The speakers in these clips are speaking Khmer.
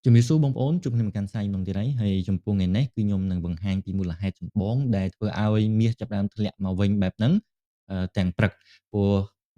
ជំរាបសួរបងប្អូនជួបគ្នាមកកាន់សាយមុនទៀតហើយហើយចំពោះថ្ងៃនេះគឺខ្ញុំនឹងបង្ហាញពីមូលហេតុចម្បងដែលធ្វើឲ្យមាសចាប់ផ្ដើមធ្លាក់មកវិញបែបហ្នឹងទាំងព្រឹកព្រោះ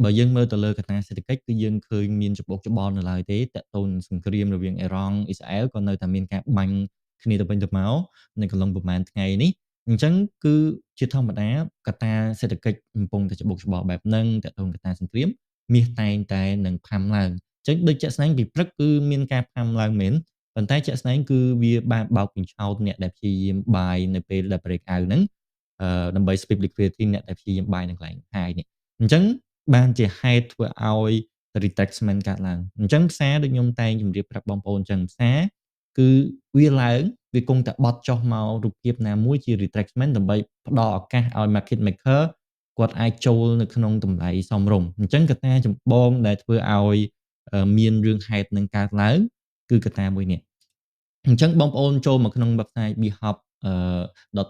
បើយើងមើលទៅលើកត្តាសេដ្ឋកិច្ចគឺយើងឃើញមានច្បុកច្បល់នៅឡើយទេតាក់ទងនឹងសង្គ្រាមរវាងអ៊ីរ៉ង់អ៊ីស្រាអែលក៏នៅតែមានការបាញ់គ្នាទៅវិញទៅមកនៅកន្លងប្រហែលថ្ងៃនេះអញ្ចឹងគឺជាធម្មតាកត្តាសេដ្ឋកិច្ចកំពុងតែច្បុកច្បល់បែបហ្នឹងតាក់ទងកត្តាសង្គ្រាមមាសតែងតែនឹងផាំឡើងអញ្ចឹងដូចជាក់ស្ដែងពីព្រឹកគឺមានការផាំឡើងមែនប៉ុន្តែជាក់ស្ដែងគឺវាបានបោកបញ្ឆោតអ្នកដែលព្យាយាម buy នៅពេលដែល break out ហ្នឹងដើម្បី sweep liquidity អ្នកដែលព្យាយាម buy នៅកន្លែង high នេះអញ្ចឹងបានជាហេតុធ្វើឲ្យ retracement កើតឡើងអញ្ចឹងផ្សារដូចខ្ញុំតែងជម្រាបប្រាប់បងប្អូនអញ្ចឹងផ្សារគឺវាឡើងវាគង់តែបត់ចុះមករូបភាពណាមួយជា retracement ដើម្បីផ្ដល់ឱកាសឲ្យ market maker គាត់អាចចូលនៅក្នុងតម្លៃសមរម្យអញ្ចឹងកត្តាចម្បងដែលធ្វើឲ្យមានរឿងហេតុនឹងកើតឡើងគឺកត្តាមួយនេះអញ្ចឹងបងប្អូនចូលមកក្នុង website bhop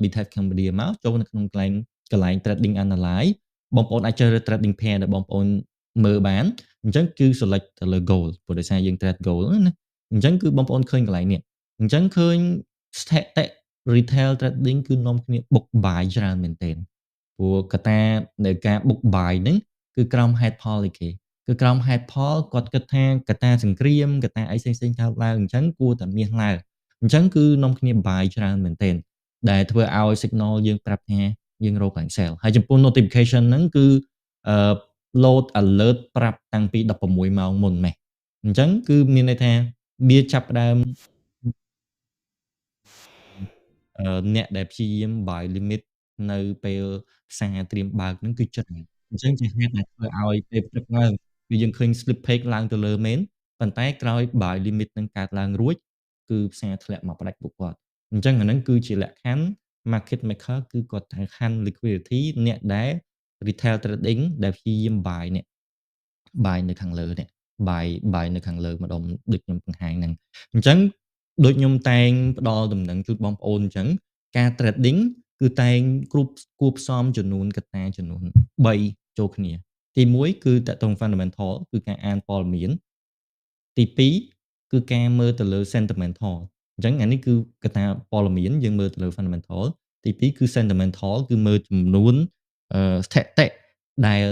.btech Cambodia មកចូលនៅក្នុងកន្លែង trading analyze បងប្អូនអាចជ្រើសរើស trading pair ដែលបងប្អូនមើលបានអញ្ចឹងគឺ select ទៅលើ gold ព្រោះដោយសារយើង trade gold ណាអញ្ចឹងគឺបងប្អូនឃើញកន្លែងនេះអញ្ចឹងឃើញស្ថិតិ retail trading គឺនាំគ្នាបុក buy ច្រើនមែនទែនព្រោះកត្តានៃការបុក buy ហ្នឹងគឺក្រោមហេតុផលអីគេគឺក្រោមហេតុផលគាត់គិតថាកត្តាសង្គ្រាមកត្តាអីផ្សេងៗកើតឡើងអញ្ចឹងគួរតែមាសឡើងអញ្ចឹងគឺនាំគ្នា buy ច្រើនមែនទែនដែលធ្វើឲ្យ signal យើងប្រាប់ថាយើងរកកន្លែង sell ហើយចំពោះ notification ហ្នឹងគឺអឺ load alert ប្រាប់តាំងពី16ម៉ោងមុនម៉េះអញ្ចឹងគឺមានន័យថាវាចាប់ផ្ដើមអ្នកដែលព្យាយាម buy limit នៅពេលផ្សារត្រៀមបើកហ្នឹងគឺច្រើនអញ្ចឹងជាហេតុដែលធ្វើឲ្យពេលព្រឹកឡើងគឺយើងឃើញ slippage ឡើងទៅលើមែនប៉ុន្តែក្រោយ buy limit ហ្នឹងកើតឡើងរួចគឺផ្សារធ្លាក់មកផ្ដាច់ពួកគាត់អញ្ចឹងអាហ្នឹងគឺជាលក្ខខណ្ឌ market maker គឺគាត់ត្រូវ hunt liquidity អ្នកដែល retail trading ដែលព្យាយាម buy នេះ buy នៅខាងលើនេះ buy នៅខាងលើម្ដុំដូចខ្ញុំបង្ហាញហ្នឹងអញ្ចឹងដូចខ្ញុំតែងផ្ដល់ដំណឹងជូនបងប្អូនអញ្ចឹងការ trading គឺតែងគ្រប់គួបផ្សំចំនួនកត្តាចំនួន3ចូលគ្នាទី1គឺតកតង fundamental គឺការអានព័ត៌មានទី2គឺការមើលទៅលើ sentimental អញ្ចឹងអានេះគឺកត្តាព័ត៌មានយើងមើលទៅលើ fundamental ទី2គឺ sentimental គឺមើលចំនួនស្ថិតិដែល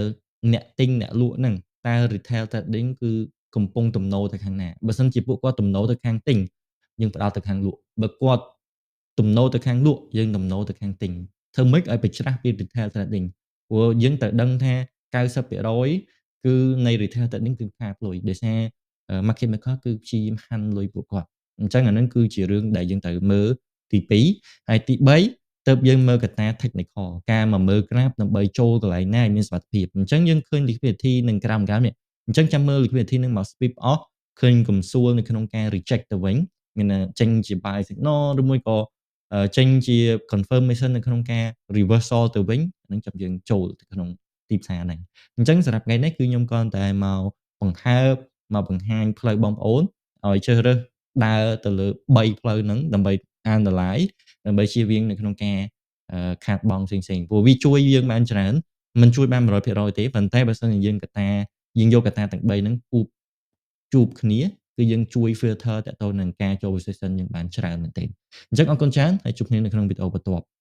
អ្នកទិញអ្នកលក់ហ្នឹងតើ retail trading គឺកំពុងទំនោរទៅខាងណាបើសិនជាពួកគាត់ទំនោរទៅខាងទិញយើងផ្ដោតទៅខាងលក់បើគាត់ទំនោរទៅខាងលក់យើងទំនោរទៅខាងទិញធ្វើម៉េចឲ្យប្រច្រាស់ពី retail trading ព្រោះយើងត្រូវដឹងថា90%គឺនៃ retail trading គឺខាតលុយដោយសារ market maker គឺព្យាយាមហាន់លុយពួកគាត់អញ្ចឹងអាហ្នឹងគឺជារឿងដែលយើងត្រូវមើលទី2ហើយទី3ទៅយើងមើលកត្តា technical ការមកមើលក្រាបដើម្បីចូលកន្លែងណាឲ្យមានសុវត្ថិភាពអញ្ចឹងយើងឃើញ liquidity នឹងក្រោមក្រោមនេះអញ្ចឹងចាំមើល liquidity នឹងមក sweep អស់ឃើញកំសួលនៅក្នុងការ reject ទៅវិញមានចេញជា buy signal ឬមួយក៏ចេញជា confirmation នៅក្នុងការ reversal ទៅវិញហ្នឹងចាំយើងចូលទៅក្នុងទីផ្សារហ្នឹងអញ្ចឹងសម្រាប់ថ្ងៃនេះគឺខ្ញុំគ្រាន់តែមកបង្ហើបមកបង្ហាញផ្លូវបងប្អូនឲ្យជ្រើសរើសដើរទៅលើ3ផ្លូវហ្នឹងដើម្បី analyze ដើម្បីជៀសវាងនៅក្នុងការខាតបង់ផ្សេងៗព្រោះវាជួយយើងបានច្រើនមិនជួយបាន100%ទេប៉ុន្តែបើសិនជាយើងកត្តាយើងយកកត្តាទាំង3ហ្នឹងគូបជួបគ្នាគឺយើងជួយ filter តទៅនឹងការចូល position យើងបានច្រើនមែនទែនអញ្ចឹងអរគុណច្រើនហើយជួបគ្នានៅក្នុងវីដេអូបន្ទាប់។